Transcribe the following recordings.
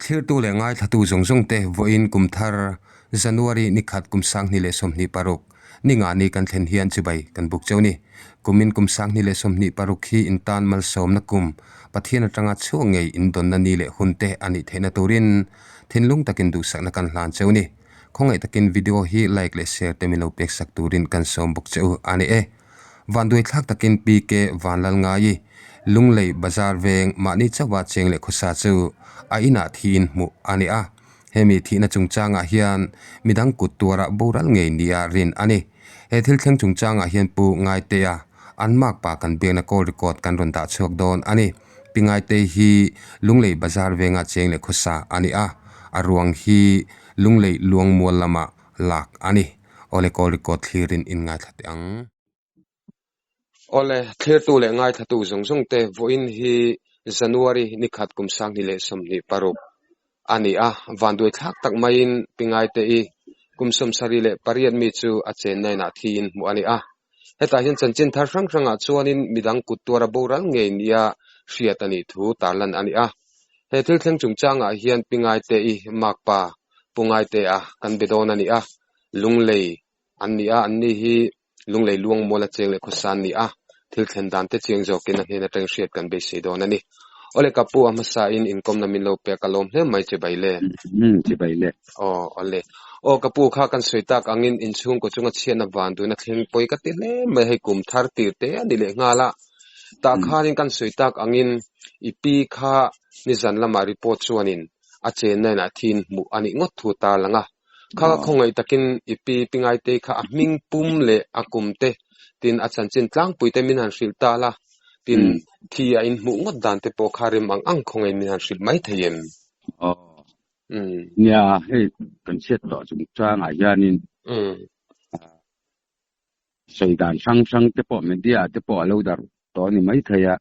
Thlirtu leh ngaithlatu zawng zawng te vawiin kum thar January ni khat kum sanghnih leh 26 ni nga ni kan thlen hian chibai kan buk cheu ni. Kumin kum sanghnih leh 26 hi intan malsawmna kum Pathian atanga chhuak ngei indawnna ni leh hun te a nih theihna turin thinlung takin duhsakna kan hlan cheu ni. Khawngaih takin video hi like leh share te min lo pek sak turin kan sawm bawk cheu a ni e. Vanduai thlak takin PK Vanlalngai, Lunglei Bazar veng mahni chauha cheng leh khawsa chu a inah thiin hmuh a ni a. Hemi thihna chungchangah hian midang kut tuara boral ngei nia rin a ni. He thil thleng chungchangah hian Pu Ngaitea an makpa kan biakna call record kan rawn dah chhuak dawn a ni. Pi Ngaitei hi Lunglei Bazar venga cheng leh khawsa a ni a, a ruang hi Lunglei Luangmual lamah lak a ni. Awle call record thlirin in ngaithla teh ang. Awle thlirtu leh ngaithlatu zawng zawng te vawiin hi January ni khat kum 2026 a ni a, vanduai thlak tak maiin Pi Ngaite-i kum 78 mi chu a chenna inah thiin hmuh a ni a. Hetah hian chanchin thar hrang hrangah chuanin midang kut tuara boral ngei nia hriat a nih thu tarlan a ni a. He thil thleng chungchangah hian Pi Ngaite-i makpa Pu Ngaitea kan be dawn a ni a, Lunglei an ni a, anni hi Lunglei Luangmual a cheng leh khawsa an ni a, thil thlen dan te chiang zawkin a hnen atang hriat kan beisei dawn a ni. Awle ka pu a hmasain inkawmna min lo pek a lawm hle mai chibai le. Umm chibai le. Aw awle. Aw ka pu kha kan sawi tak angin inchhungkaw chunga chhiatna van duhna thleng pawi ka ti hle mai hei kum thar tir te a ni leh nghal a. Tah khanin kan sawi tak angin i pi kha nizan lamah report chuanin a chenna inah thin hmuh a nih ngawt thu tarlang a. Kha khawngaih takin i pi pi Ngaitei kha a hming pum leh a kum te tin a chanchin tlangpui te min han hrilh ta la, tin thi a inhmuh ngawt dan te pawh kha rem ang ang khawngaih min han hrilh mai thei em? Aw. Nia, hei kan chhiat tawh chungchangah hianin sawi dan hrang hrang te pawh media te pawh a lo darh tawh a ni mai thei a.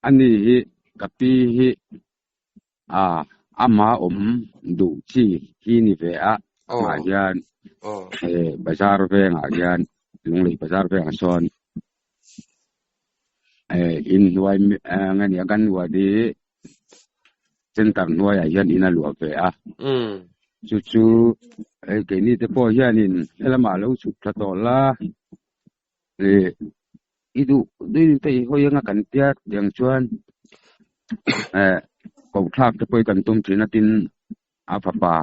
Ani hi ka pi hi a ama awm duh chi hi ni ve a mah hian he bazar vengah hian Lunglei bazar vengah sawn inhnuai nge nia kan wadi center hnuaiah hian in a luah ve a chu chu hei keini te pawh hianin helamah lo chhuk tha tawh la. I duh duin te i hawi anga kan tia tiang chuan eh koh thlak te pawh hi kan tum thin a tin a fapa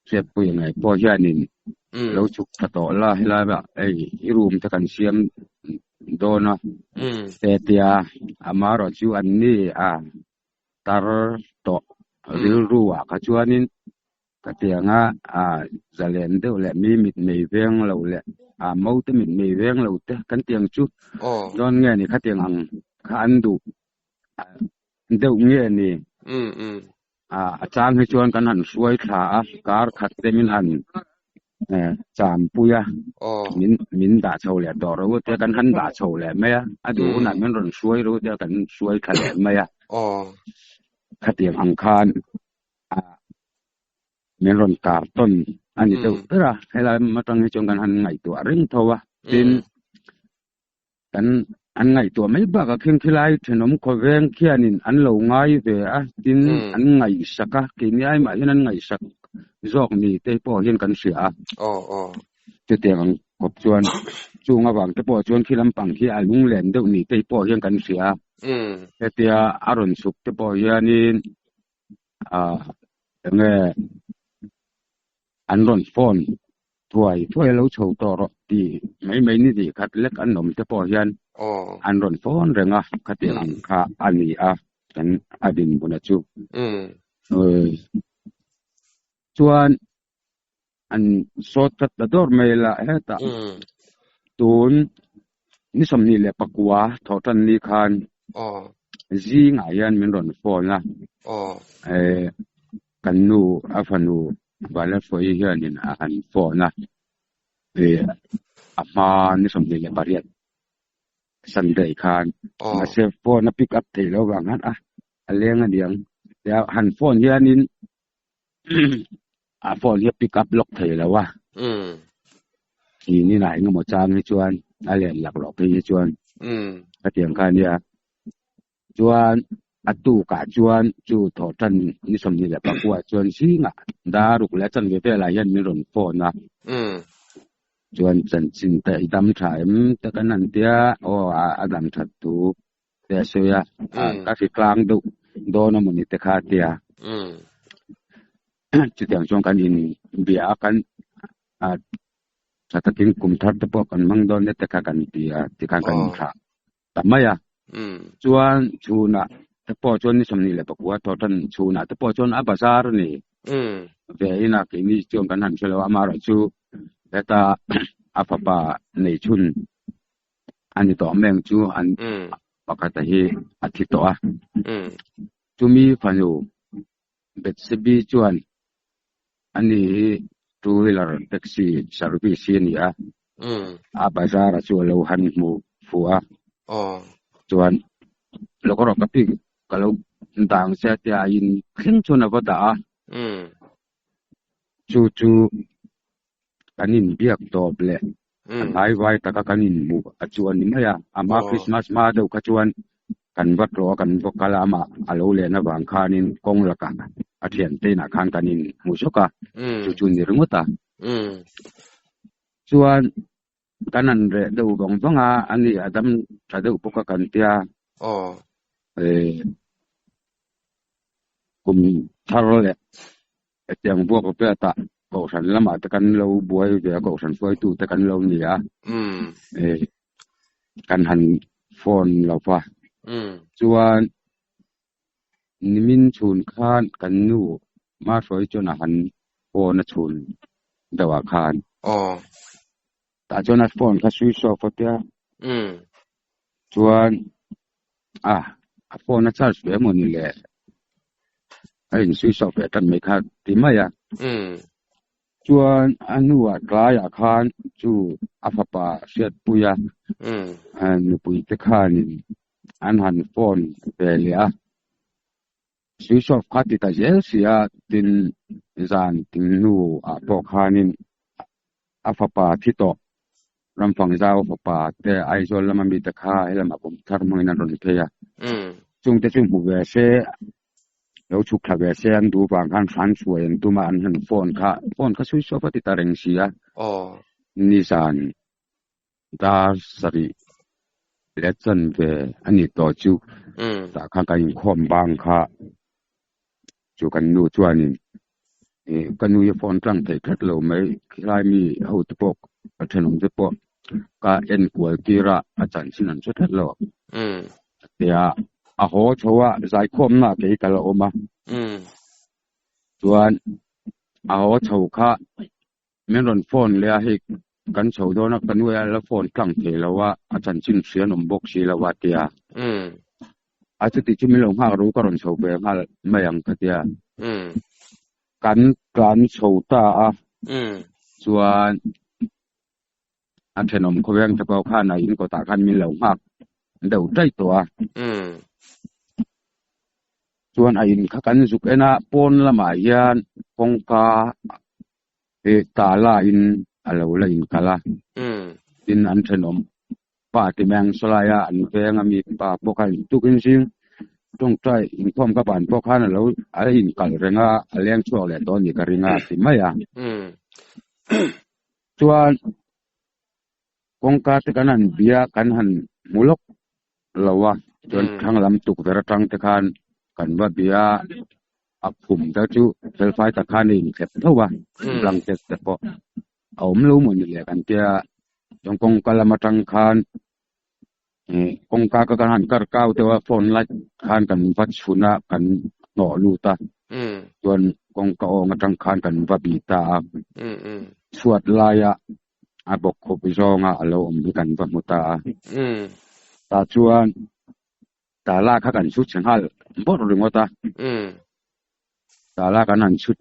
hriatpui ngei pawh hianin lo chhuk tha tawh la helai ah hei i room te kan siam dawn a te tia amaherawh chu an ni a tar tawh rilru ah kha chuanin Ka tianga a zalen deuh leh mi mit mei veng lo leh a mo te mit mei veng lo te kan tiang chu dawn nge ni khatiang ang kha an duh deuh nge ni a chang hi chuan kan han hruai thla a kar khat te min han cham pui a min min dah chho leh tawh ro te kan han dah chho leh mai a a duh hunah min rawn hruai ro te kan hruai thla leh mai a khatiang ang khan min rawn kar tawn a ni deuh ber a helai atang hi chuan kan han ngaihtuah reng tho a tin kan an ngaihtuah mai bakah khian khilai thenawm khawveng khianin an lo ngai ve a tin an ngaihsak a keini ai mah hian an ngaihsak zawk ni te pawh hian kan hria a chutiang ang kawp chuan chung avang te pawh chuan khi lampang hi a lunglen deuh ni te pawh hian kan hria a hetia a rawn chhuk te pawh hianin ah enge an rawn phone thuai thuai a lo chho tawh rawh tih mai mai ni tih khat lek an awm te pawh hian an rawn phone reng a khatiang ang kha a ni a kan a dinhmun a chu chuan an sawt khat ta dawr mai la hetah tun ni 29 thawh tan ni khan zingah hian min rawn phone a eh kan nu a fanu Valafoi hianin a han phone a eh a hma ni 28 Sunday khan mahse phone a pick up theih loh vang khan a a leng a niang tia han phone hianin a phone hi a pick up lawk thei lo a tih ni lah engemaw chang hi chuan a len lak loh phei hi chuan hetiang kha ania chuan. A tukah chuan chu thawhtan ni 29 chuan zingah dar ruk leh a chanve velah hian min rawn phone a. Chuan chanchin te i dam tha em te kan han tia aw a dam that thu te a sawi a, ka hri tlang deuh dawn a mawni te kha a tia. Chutiang chuan kan inbia a kan tha takin kum thar te pawh kan hmang dawn e te kha kan ti a tikhan kan inthlah ta mai a. Chuan chhunah te pawh chuan ni 24 tawh tan chhunah te pawh chuan a bazar a ni. Ve ina keini chuan kan han hre lo a, amaherawhchu heta a fapa nei chhun a ni tawh mai ang chu an pakhata hi a thi tawh a. Chumi fanu Bethsebi chuan ani hi two wheeler taxi service hi a ni a, a bazar ah chu a lo han hmu fuh a, chuan lawk erawh ka pi ka lo dang che a tia a in thleng chuan a va dah a, chu chu kan inbiak tawp leh a hnaivai taka kan inhmuh a chu a ni mai a, ama Christmas hma deuh kha chuan kan va tlawh a kan va kal a, amah a lo len avang khanin kawng lakah a thiante inah khan kan inhmu zawk a, chu chu ni ringawt a. Chuan kan han reh deuh vang vang a, ani a dam tha deuh bawk a kan tia, kum thar leh Hetiang buak vet ah Kohhran lamah te kan lo buai ve a, Kohhran hruaitu te kan lo ni a, kan han phone lo va. Chuan nimin chhun khan kan nu Mahruai chuan a han phone a chhun deuh ah khan. Tah chuan a phone kha switch off a tia. Chuan a a phone a charge ve emaw ni le a in switch off leh tan mai kha ti mai a. Chuan a hnuah tlaiah khan chu a fapa hriatpui a nupui te khanin an han phone ve leh a. Switch off kha ti ta zel si a, tin zan tin hnu ah pawh khanin a fapa thi tawh Ramfang zau fapa te Aizawl lama mite kha helamah kum thar hmangin an rawn phei a, chungte chu hmu ve se lo chhuk thla ve se an duh vang khan hran hruai an tum a, an han phone kha phone kha switch off a ti ta reng si a, nizan dar sarih leh chanve a ni tawh chu tah khan kan inkhawm bang kha chu kan nu chuanin ih ka nu hi a phone tlang thei tlat lo mai khilai mi ho te pawh ka thenawm te pawh ka en kual tir a a chanchin an hre tlat lo tia a haw chho a zaikhawmna ah kei ka la awm a chuan a haw chho kha Min rawn phone leh a, hei kan chho dawn a, ka nu a la phone tlang thei lo a, a chanchin hria an awm bawk si lo a tia. A chuti chu min lo nghak ru ka rawn chho ve nghal mai ang ka tia. Kan tlan chho ta a, chuan a thenawm khawveng te pawh khan a in kawtah khan min lo nghak deuh daih tawh a. Chuan a in kha kan zuk en a, pawn lamah hian kawngka hi tala in a lo la inkal a, tin an thenawm pa ti mai ang sawlai a an veng a mi pa pawh khan tukin zing tawngtai inkhawm ka ban pawh khan a lo a inkal reng a, a leng chhuak leh tawh a nih ka ring a ti mai a. Chuan kawngka te kan han bia kan han hmu lawk lo a, chuan thlang lam tukverh atang te khan kan va bia a khum te chu felfai tak khan a inthlep tho a, blanket te pawh a awm lo maw ni le kan tia, chuan kawngka lam atang khan ih kawngka ka kan han kar kau deuh a phone light khan kan va chhun a kan hnawh lut a chuan kawngka awng atang khan kan va bih ta a chhuat laia a bawk khup zawnga a lo awm hi kan va hmu ta a tah chuan tala kha kan chhut chhe nghal bawrh ringawt a tala kan han chhut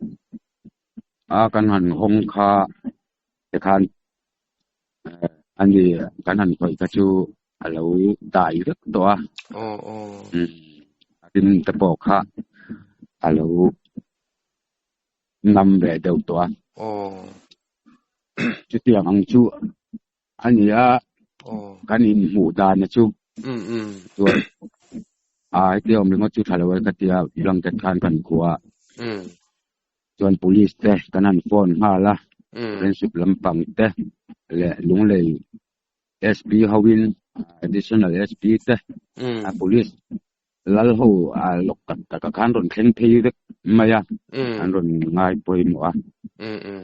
a kan han hawng kha tikhan a ni kan han khawih kha chu a lo dai vek tawh a a rim te pawh kha a lo ngam ve deuh tawh a chutiang ang chu a ni a kan inhmuh dan a chu chuan. A hetia awm ringawt chu tha lo e ka tia blanket khan kan khuah a. Chuan police te kan han phone nghal a, friendship lampang te leh Lunglei SP hoin additional SP te a police lal ho a lawk tak tak ah khan rawn thleng phei vek mai a, an rawn ngai pawimawh a.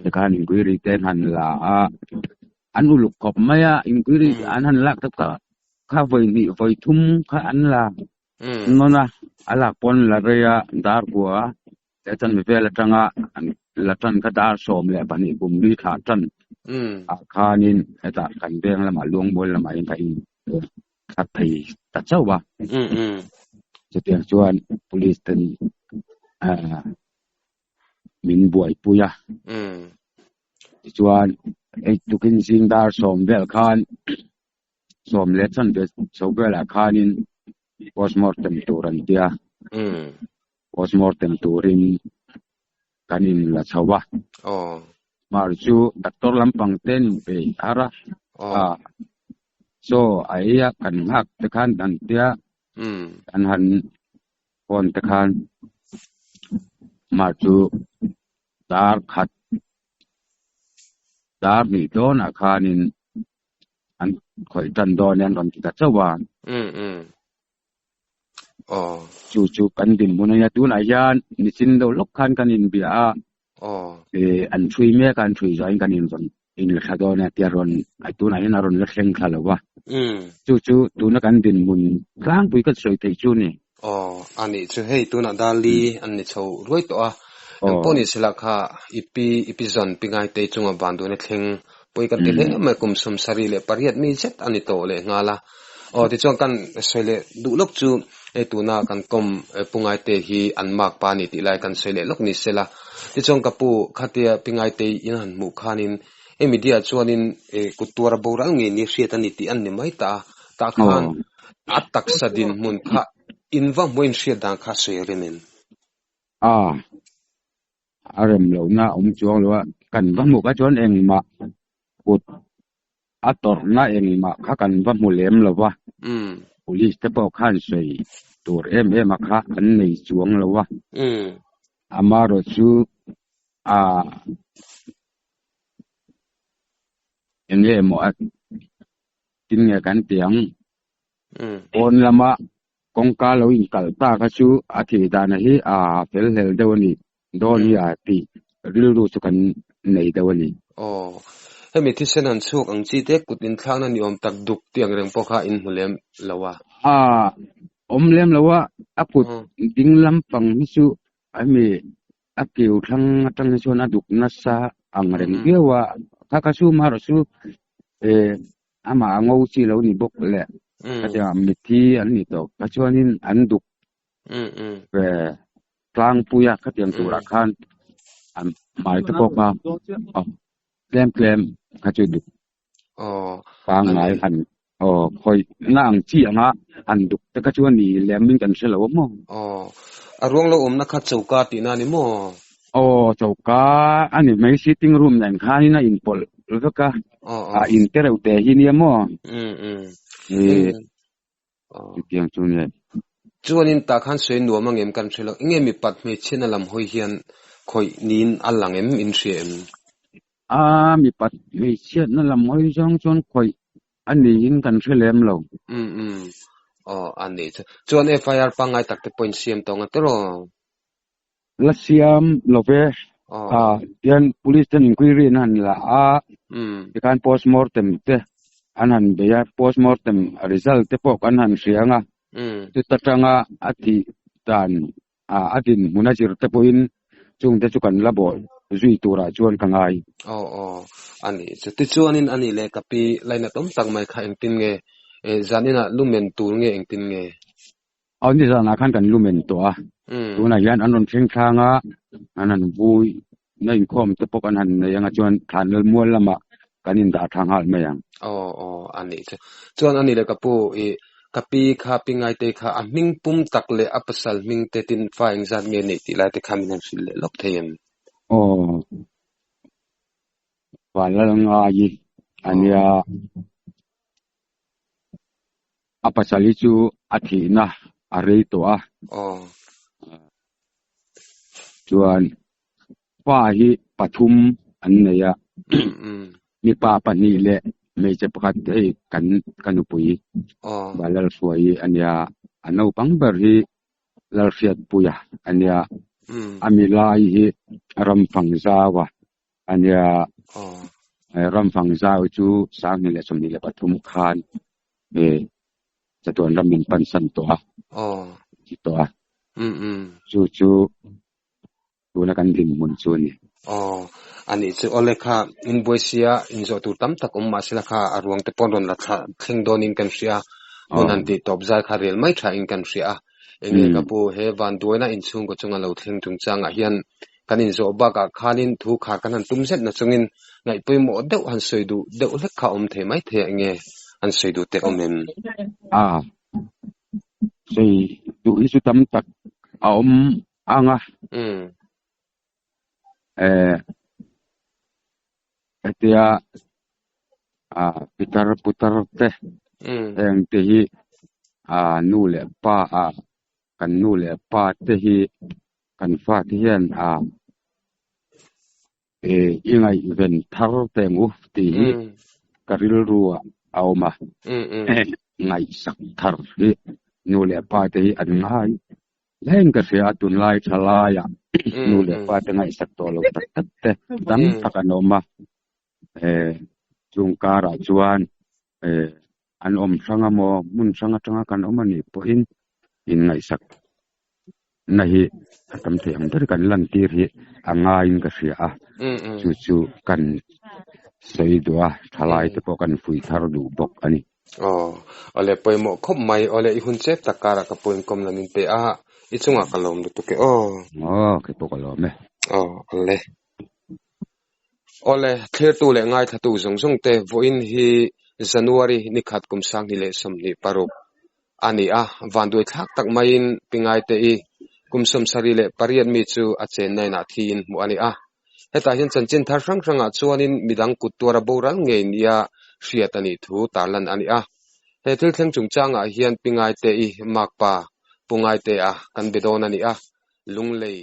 Tikhan inquiry te an han la a, an uluk khawp mai a, inquiry an han lak tak tak kha vawi hnih vawi thum kha an la nawn a, a lak pawn la rei a dar kua a, he chanve vel atanga an la tan kha dar 12 kum li thlah tan ah khanin hetah kan veng lamah Luangmual lamah hian ka in thlat thei ta chauh a, chutiang chuan police ten ah min buaipui a, tichuan hei tukin zing dar 10 vel khan sawm leh chanve chho velah khanin postmortem tur an tia postmortem turin kan in la chho a mar chu doctor lampang te an inpe har a chaw a ei a kan nghak te khan an tia an han phone te khan mar chu dar khat dar hnih dawnah khanin an khawih tan dawn e an rawn ti ta chauh a. Um um. Aw. Chu chu kan dinhmun a nia tunah hian nichin deuh lawk khan kan inbia a. Aw. Eh an thui mek a an thui zawhin kan in rawn in la thla dawn e tia rawn tunah hian a rawn la thleng thla lo a. Um. Chu chu tuna kan dinhmun tlangpui ka sawi theih chu ni. Aw a nih chu hei tunah Dali an ni chho ruai tawh a. Engpawh ni sela kha i pi i pi zawn pi ngaitei chunga vanduaina thleng pawi kan ti hle mai kum 78 mi zet a ni tawh leh nghal a. Aw tichuan kan sawi leh duh lawk chu hei tuna kan kawm pu Ngaitei hi an mark pa a ni tih lai kan sawi leh lawk ni sela. Tichuan ka pu khatia pi Ngaitei in han hmuh khanin hei media chuanin kut tuar a boral ngei ni hriat a ni tih an ni mai ta a. Tah khan a taksa dinhmun kha in va hmuh a inhriat dan kha sawi rem em? A a rem lohna a awm chuang lo a, kan va hmuh kha chuan engmah kut a tawrhna engmah kha kan va hmu lem lo va, police te pawh khan sawi tur em em a kha an nei chuang lo a, amaherawh chu a eng nge maw a tin nge kan ti ang pawn lama Kawngka lo inkalh ta kha chu a thih dana hi a fel hlel deuh a ni, dawn hi a tih rilru chu kan nei deuh a ni. Aw, hemi thisen han chhuak ang chi te kut inthlakna ni awm tak duk tih ang reng pawh kha in hmu lem lo a. A awm lem lo a, a kut ding lampang hi chu hemi a kiu thlang atang hi chuan a duk nasa ang reng viau a, kha kha chu marawh chu eh Amah a ngo chi lo ni bawk le. Khatiang mithi an ni tawh kha chuanin an duk ve tlangpui a khatiang turah khan an hmai te pawh kha tlem tlem kha chu duk pangngai han aw khawih na ang chi anga han duk te kha chu a ni lem in kan hre lo a maw. Aw a ruang lo awmna kha choka tihna a ni maw? Aw choka a ni mai sitting room nen khanin a inpawlh vek a, a in te reuh teh hi nia maw? Chutiang chu nia. Chuanin tah khan sawi nuam ang em kan hre lo, enge mipat hmeichhiatna lam hawi hian khawih niin a lang em in hria em? A mipat hmeichhiatna lam hawi zawng chuan khawih a niin kan hre lem lo. Umm umm aw a ni chu. Chuan FIR pangngai tak te pawh in siam tawh nga tiraw? La siam lo ve. Tian police ten inquiry an han la a, tikhan postmortem te an han bei a, postmortem result te pawh kan han hria ang a, chuta tanga a thih dan a dinhmun a zir te pawhin chungte chu kan la bawh zui turah chuan ka ngai. Aw aw a nih chu. Tichuanin a nih leh ka pi lainat awm tak mai kha engtin nge zaninah lumen tur nge engtin nge? Aw nizanah khan kan lumen tawh a, tunah hian an rawn thleng thlang a, an han vui na inkhawm te pawh kan han nei anga chuan thlan mual lamah kan indah tha nghal mai ang. Aw aw a nih chu. Chuan a nih leh ka pu i ka pi kha pi ngaitei kha a hming pum tak leh a pasal hming te tin fa engzat nge neih tih lai te kha min han hrilh leh lawk thei em? Aw Vanlalngai a nia. A pasal hi chu a thihna a rei tawh a. Aw. Chuan fa hi pathum an nei a, mipa pahnih leh hmeichhe pakhat hei kan ka nupui Valalhruaii a nia, a naupang ber hi Lalhriatpuia a nia, a mi lai hi Ramfangzaua a nia, Ramfangzau chu 2023 khan chatuan ram min pansan tawh a, ti tawh a, chu chu tuna kan dinhmun chu a ni. Aw, a nih chu awle kha inbuai sia inzawh tur tam tak awm mahsela kha a ruang te pawh rawn la thla thleng dawnin kan hria a, hmun han tih tawp zai kha rel mai thain kan hria a. Enge ka pu, he vanduaina inchhungkaw chunga lo thleng chungchangah hian kan inzawh bakah khanin thu khar kan han tum zet na chungin ngaih pawimawh deuh han sawi duh deuh hlek kha awm thei mai thei a, enge an sawi duh te awm em? A, sawi duh hi chu tam tak a awm ang a. Eh, hetia a pitar putar te heng te hi a nu leh pa a kan nu leh pa te hi kan fate hian a eh i ngaihven thar teng u tih hi ka rilru ah a awm a ngaihsak thar hi nu leh pa te hi an ngai Heng ka hria a tunlai tha laiah nu leh pa te ngaihsak tawh lo tak tak te tam tak an awm a, eh chung karah chuan eh an awm hrang a maw hmun hrang atanga kan awm anih pawhin in ngaihsak na hi a tam thei ang ber kan lantir hi a ngaiin ka hria a, chu chu kan sawi duh a thalai te pawh kan fuih thar duh bawk a ni. Aw, awle pawimawh khawp mai, awle i hun chep tak karah ka pu inkawm la min pe a, i chungah ka lawm lutuk e aw. Aw, kei pawh ka lawm e. Aw, awle. Awle, thlirtu leh ngaithlatu zawng zawng te vawiin hi January nikhat kum 2026 a ni a, vanduai thlak tak maiin Pingaite-i kum 78 mi chu a chenna inah thiin hmuh a ni a. Hetah hian chanchin thar hrang hrangah chuanin midang kut tuara boral ngei nia hriat a nih thu tarlan a ni a. He thil thleng chungchangah hian Pi Ngaite-i makpa Pu Ngaitea kan be dawn a ni a, Lunglei.